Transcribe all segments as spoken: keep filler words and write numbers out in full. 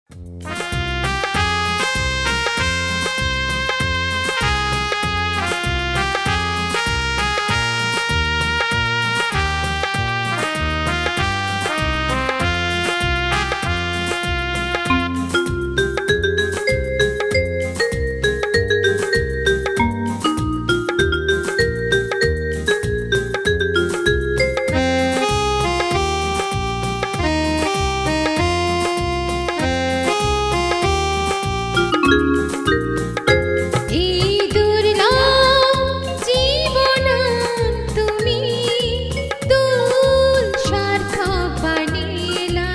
এই দুর্লভ জীবনান তুমি তুল সার্থক বানিলা।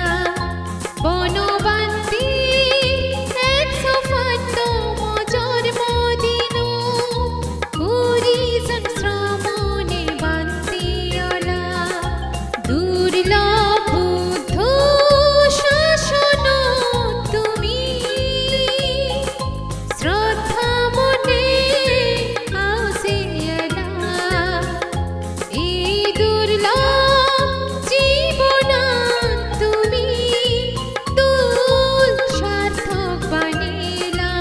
বনবান্তি একশো পাঁচতম জন্মদিন পুরী জন শ্রমণে বান্তি অলা। দুর্লভ বুদ্ধ শাসন তুমি শ্রদ্ধা মনে আসিলা। এই দুর্লভ জীবনান তুমি তুল সার্থক বানিলা।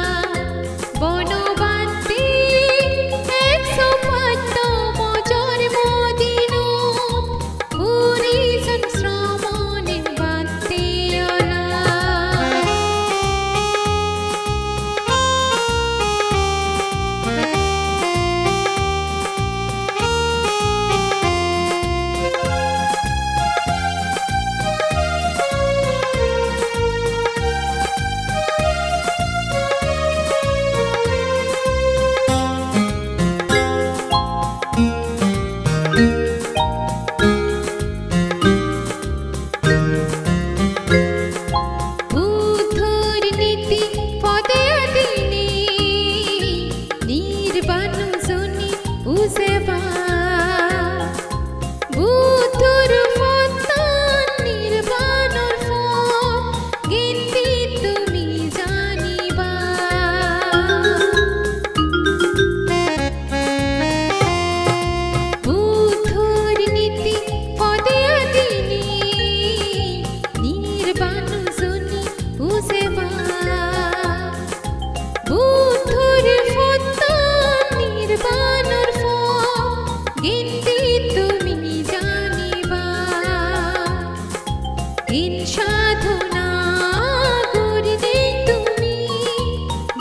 বনবান্তি একশো পাঁচতম জন্মদিন পুরী জন শ্রমণে বান্তি অলা। বুদ্ধর নীতি পদে অধীনে নির্বাণ জনি উজেবা। বুদ্ধর পথ নির্বাণর পথ গীতি তুমি জানিবা। বুদ্ধর নীতি পদে অধীনে নির্বাণ জনি উজেবা। বুদ্ধর পথ নির্বাণর পথ গীতি তুমি জানিবা। জ্ঞান সাধনা করিলে তুমি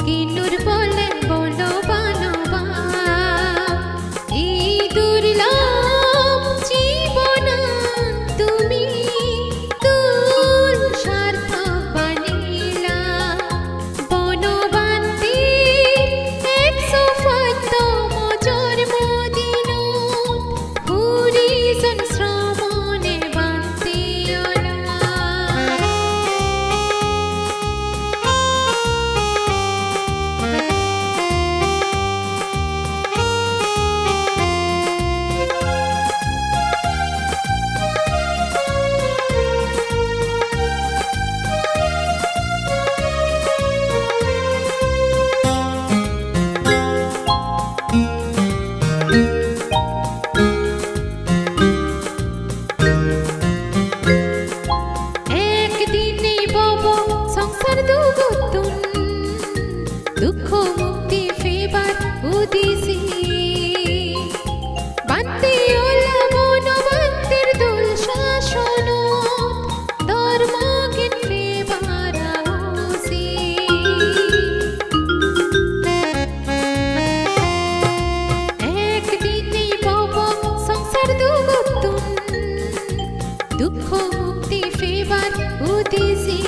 জ্ঞানর বলে বলবান অবা। এই দুর্লভ জীবনান তুমি তুল সার্থক বানিলা। বনবান্তি একশো পাঁচতম জন্মদিন পুরী জন শ্রমণে বান্তি অলা। একদিন এই ভব সংসার দুগতন দুঃখ মুক্তি পেবার উদ্দেশ্যে বান্তি অলা। বনবান্তির দুল শাসন ধর্ম জ্ঞান পেবার আশে। একদিন এই ভব সংসার দুগতন দুঃখ মুক্তি পেবার উদ্দেশ্যে